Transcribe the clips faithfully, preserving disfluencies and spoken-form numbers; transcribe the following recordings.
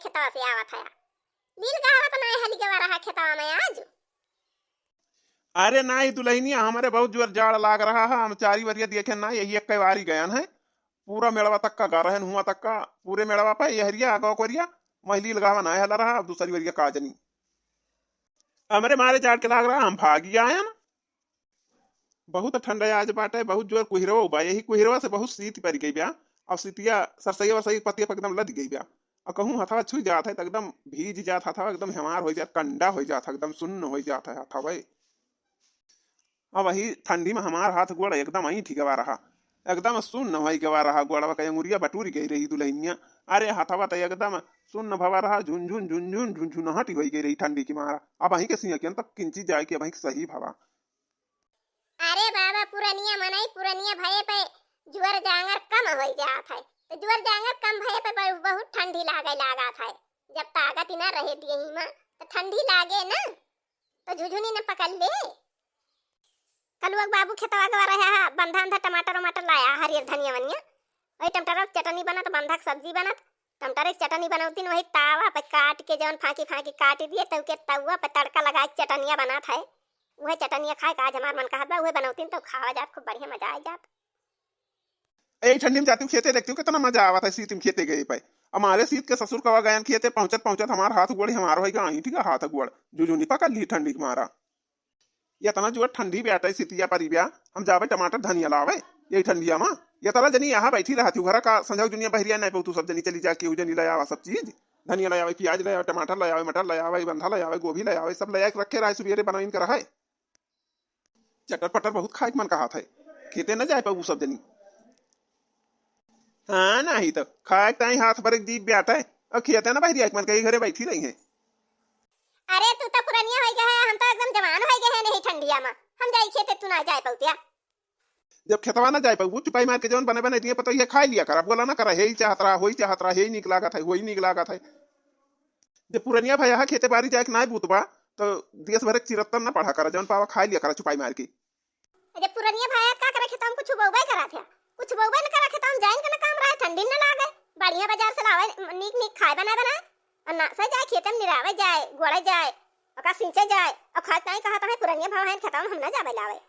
खेतवा से आवत है। लील गहवा तो नाहीं हली गवा रहा खेतवा में आज। अरे नाहीं दुलहिनिया, हमरे बहुत जोर जाड़ लाग रहा है, हम चारी वरिया देखे ना, यही एक बारी गयन है। पूरा मेड़वा तक का गा रहन, हुआ तक का, पूरे मेड़वा पे यहरिया आगवा कोरिया, वही लील गहवा नाहीं हला रहा, अब दूसरी वरिया का जनी। हमरे मारे जाड़ के लाग रहा, हम भागी आयन। बहुत ठंडा आज बाटे, बहुत जोर कुहिरवा बा, यही कुहिरवा से बहुत सीत परि गई बा। अब सीतिया सरसैया वरसैया के पतिया पे एकदम लद गई बा। अब कहूँ हथवा छुई जात है तो एकदम भीज जात, हथवा एकदम हमार हो जात, कंडा हो जात, एकदम सुन्न हो जात है हथवा। अब वही ठंडी में हमार हाथ गोड़ एकदम ऐंठी गवा रहा, एकदम सुन्न होई गवा रहा, गोड़वा के अंगुरिया बटूरी गई रही दुलहिनिया। अरे हथवा तो एकदम सुन्न भवा रहा, झुनझुन झुनझुन झुनझुनाहट होई गई रही ठंडी की मारा। अब वहीं के सिया के तब किंची जाए कि अब वहीं के सही भवा। अरे बाबा, पुरनिया मनई, पुरनिया भये पे जुअर जांगर कम होई जात है, तो जुअर जांगर कम भये पे बहु-, बहुत ठंडी लागे लागत है। जब ताकत ही ना रहे देही में, तो ठंडी लागे ना, तो झुझुनी न पकड़ ले। कलुआ के बाबू खेतवा गवा रहे हा, बंधा बंधा टमाटर वमाटर लाया, हरियर धनिया वनिया, वही टमाटर के चटनी बनत, बंधा के सब्जी बनत। टमाटर के चटनी बनौतीन, वही तावा पे काट के जौन फांकी फांकी काट दिए, तब के तवा पे तड़का लगा के चटनिया बनत है। वह चटनिया खाए का आज हमार मन कहत बा, वह बनौतीन तो खावा जात, खूब बढ़िया मजा आ जात। ए ठंडी में जाती हूँ खेते, देखती हूँ कितना मजा आवत है सीत में खेते गए पे। हमारे सीत के ससुर कवा गयन खेते, पहुँचत पहुँचत हमार हाथ गोड़ हमार होई गा, ठीक है, हाथ गोड़ जुझुनी पकड़ ली ठंडी के मारा। ये इतना जोर ठंडी बाटे, सितिया परी बा, हम जावे टमाटर धनिया लावे यही ठंडिया में। ये तरह जनी यहाँ बैठी रहती हूँ, घर का संझा दुनिया बहरिया नहीं पौतू, सब जनी चली जा, केहू जनी ले आवा सब चीज, धनिया ले आवे, प्याज ले आवे, टमाटर ले आवे, मटर ले आवे, बंधा ले आवे, गोभी ले आवे, सब ले आके रखे रहे, सुबेरे बनाइन कर रहे। चटर पटर बहुत खाए के मन कहत है, खेते न जाए पाऊ सब जनी। हाँ, नहीं तो खाए के ताई हाथ भरे के जीभ बाटे, और खेते न बहरिया के मन कही घरे बैठी रही है। अरे तू तो पुरनिया होई गए है, हम तो एकदम जवान होई गए हैं नहीं ठंडिया में, हम जाई खेते तू ना जाए पौतिया। जब खेतवा ना जाए पाऊ, चुपाई मार के जौन बने बने दिए पतोहिया खाई लिया करा, बोला ना करा, हे ही चाहत रहा, होई चाहत रहा, हे ही नीक लागत है, होई नीक लागत है। जब पुरनिया भया है खेते बारी जाए के नाय बूत बा, तो देश भर के चिरत्तन ना पढ़ा करा, जौन पावा खाई लिया करा चुपाई मार के। जब पुरनिया भया का करे खेतवा में कुछ बोबे करा थे, कुछ बोबे न करा खेतवा में, जाइन के ना काम रहे, ठंडी न लागे, बढ़िया बाजार से लावे नीक नीक खाए बनाए बनाए, और ना से जाए खेते में निरावे जाए, गोड़े जाए, ओका सींचे जाए, और खाए ताई कहा था पुरनिया भया है खेतवा में हम ना जावे लावे।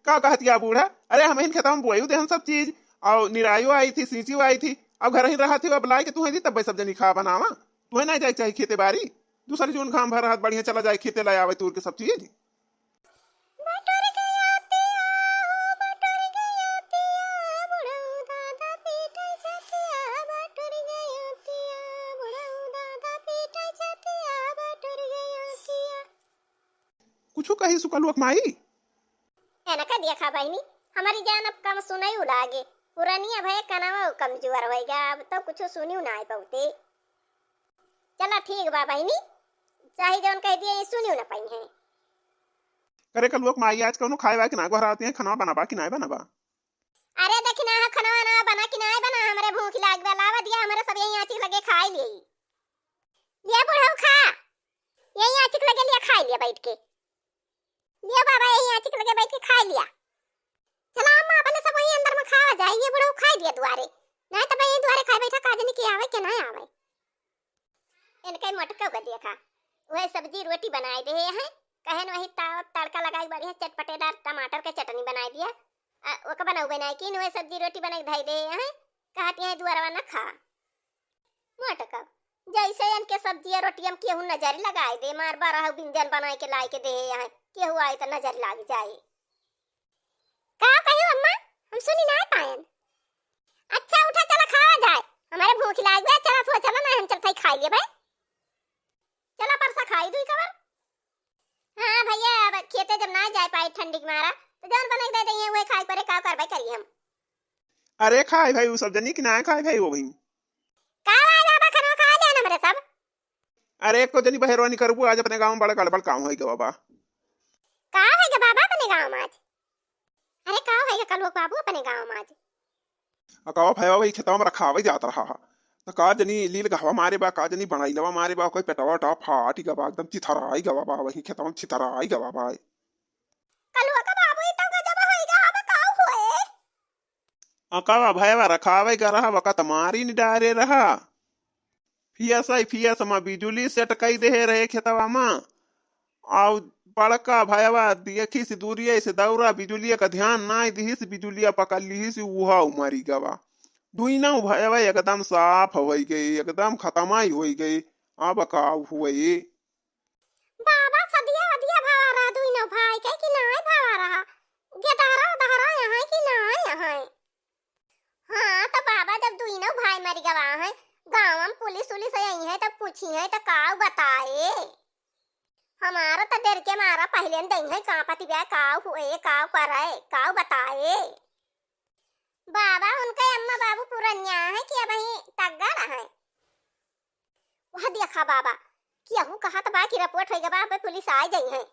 का कहतिया बूढ़ा? अरे, हमहिन खेतवा में बोआई देहन सब चीज, और निरायो आई थी, सींचियो आई थी, अब घर ही रहत ही, अब लाए के तुहे दी, तब सब जनी खा बनावा। तुहे ना जाए के चाही खेते बारी, दूसरी जौन घाम भर रहत बढ़िया चला जाए खेते, ले आवे तूर के सब चीज। बटोर गया तिया हो, बटोर गया तिया, बुढ़ऊ दादा पीटे छतिया, बटोर गया तिया, बुढ़ऊ दादा पीटे छतिया, बटोर गया तिया। कुछु कही सुकलुआ के माई? एनका देखा बहिनी, हमरी जान अब कम सुनई लागे, पुरनिया भये कनवा कमजोर होई गा, अब तो कुछु सुनियो ना आए बहुते। चला ठीक बा बहिनी, चाहे जौन कह दिए, ये सुनियो ना पाई है। करे कलुआ के माई, आज कौनो खाए वाए के ना गोहरावती है, खाना बनाबा कि ना बनाबा? अरे देखी ना, खाना ना बना कि ना बना, हमरे भूख लाग बा, लावा दिया, हमरे सब यही आँची लगे खाई ले। लिया बुढ़ऊ खा, यही आँचिक लगे लिया खाई लिया बैठ के। लिया बाबा, यही आँचिक लगे बैठ के खाई लिया। चला अम्मा, अपने सब वही अंदर में खावा जाए, ये बुढ़ऊ खाई दिया दुआरे। नहीं तो यही दुआरे खाए बैठा, का जनी के आवे के ना आवे। इनके मोटका का देखा, वह सब्जी रोटी बनाए दे हैं, कहन वही ताव तड़का लगाई बढ़िया चटपटेदार टमाटर के चटनी बनाए दिया। आ, ओका बनाऊ बनाए की वह सब्जी रोटी बनाए धई दे हैं, कहती हैं दुआरवा ना खा। मोटका, जैसे इनके सब्जिया रोटिया में केहू नजर लगाए दे, मार बारह बिंजन बनाए के लाए के दे यहाँ, केहू आए तो नजर लाग जाए। का कहियो अम्मा, हम सुनी ना पायन। अच्छा उठा, चला खावा जाए, हमारे भूख लाग गया, चला थोड़ा चला ना, हम चलते ही खाई लिए भाई। चला परसा खाई दुई कबर। हाँ भैया, अब खेते जब ना जाए पाए ठंडी के मारा, तो जौन बने दे दे, वही खाए परे, का करबे करी हम। अरे खाए भाई, वो सब जनी कि ना खाए भाई, वो भाई। का भाई बाबा, खाना खा लिया ना मेरे सब? अरे एको जनी बहरवा निकरबू, आज अपने गाँव में बड़ा गड़बड़ काम होई गवा बा। का होई गा बाबा अपने गाँव में आज? अरे का होई गा कलुआ बाबू अपने गाँव में आज? अकावा भैया वही खेतवा में रखावे जात रहा हा। तो का जनी लील गहवा मारे बा, का जनी बनाइलवा मारे बा, कोई पेटवा उटवा फाटी गवा, एकदम चिथराई गवा बा, वही खेतवा में चिथराई गवा बा। कलुआ का बाबू, ई तो गजब होई गा, अब का होए? अकावा भैया रखावे गा रहा, वका त मारी नि डारे रहा। फियस आई फियस मा बिजुली सेट कई देहे रहे खेतवा मा। आउ बड़का भयवा देखिस दूरिये से दौरा, बिजुलिया का ध्यान नाई दिहिस, बिजुलिया पकड़ लिहिस, उहा मरी गवा। दुइनौ भयवा एकदम साफ होइ गए, एकदम खतमाई होइ गए। अब का हुए? बाबा, सदिया वदिया भवा रहा दुइनौ भाई के कि नाई भवा रहा? गेदहरा उदहरा यहाँ कि नाई यहाँ? हाँ, तो बाबा, जब दुइनौ भाई मरि गवा हैं, गाँव में पुलिस उलिस आई है, तब पूछी है, तो काऊ बताए? हमारा तो डर के मारा पहले न दई है, कांपति बा, काऊ हुए, काऊ करे, काऊ बताए? बाबा, उनके अम्मा बाबू पुरनिया है कि अबहीं तगड़ है? वह देखा बाबा, केहू कहत बा कि रिपोर्ट होइ गवा, अब पुलिस आ जाई है।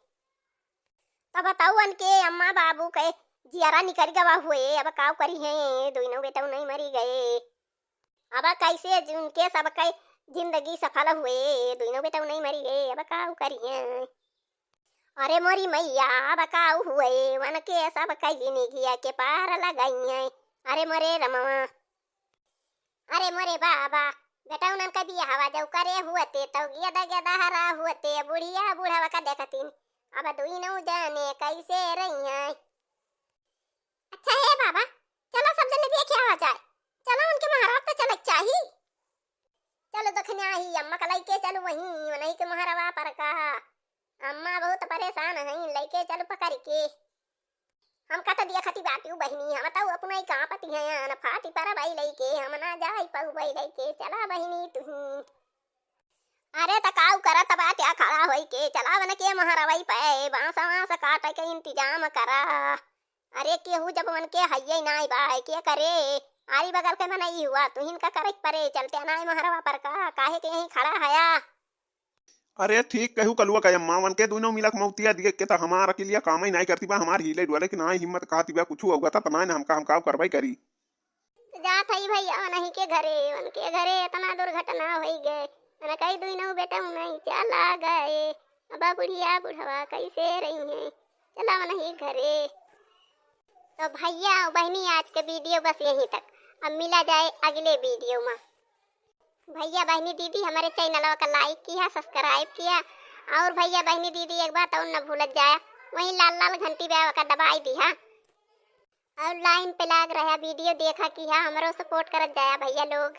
तब बताऊ उनके अम्मा बाबू के जियरा निकल गवा हुए, अब काऊ करी है, दुइनौ बेटौ नहीं मरी गए। अब कैसे उनके सबके जिंदगी सफल हुए, दुइनौ बेटौ नहीं मरी गए, अब काऊ करी है। अरे मोरी मैया, अब काऊ हुए, उनके सबके जिंदगिया के पार लगाई है। अरे मोरे रमवा, अरे मोरे बाबा, बेटौनन का बियाहवा जौ करे हुअते, तौ गेदा गेदहरा हुअते, बुढ़िया बुढ़वा का देखतीन, अब दुइनौ जाने कैसे रही हैं। अच्छा हे बाबा, चलो सब जने देखे आवा जाए, चलो उनके महाराज तो चले चाही। चलो दखिन्या ही अम्मा का लइके चलो वहीं, वहीं के महारावा पर का। अम्मा बहुत परेशान हैं, लइके चलो पकड़ के। हम का तो देखती बाटिउ बहिनी, हम तो अपना ही कांपती हैं, न फाटी पर बाई लइके, हम ना जाई पाऊ बाई लइके, चला बहिनी तुही। अरे त काऊ करत बाट्या खड़ा होई के, चला वन के महारावाई पे, बांस वांस काटे के इंतजाम करा। अरे केहू जब वन के हइये नाई बा, के करे? आरी बगल के मनई हुआ, तुहिन का करे परे, चलते नाई महारावा पर का, काहे के यहीं खड़ा हया? अरे ठीक कहू कलुआ का अम्मा, वन के दुइनौ मिलक मौतिया दिए के त हमार अकिलिया कामई नाई करती बा, हमार हिले डुअले के नाई हिम्मत कहती बा, कुछु अउगत त नाई न हमका, हमका करवाई करी। जात हई भैया वनही के घरे, वन के घरे इतना दुर्घटना होई गए, वन कई दुइनौ बेटौ नहीं चला गए, अब बुढ़िया बुढ़वा कैसे रही हैं, चला वनही घरे। तो भैया बहिनी आज के वीडियो बस यहीं तक, अब मिला जाए अगले वीडियो मा। भैया बहिनी दीदी हमारे चैनलवा का लाइक किया, सब्सक्राइब किया, और भैया बहिनी दीदी एक बात और न भूलत जाया, वहीं लाल लाल घंटी बा ओका दबाई दिहा, और लाइन पे लाग रहा वीडियो देखा किया, हमरो सपोर्ट करत जाया भैया लोग।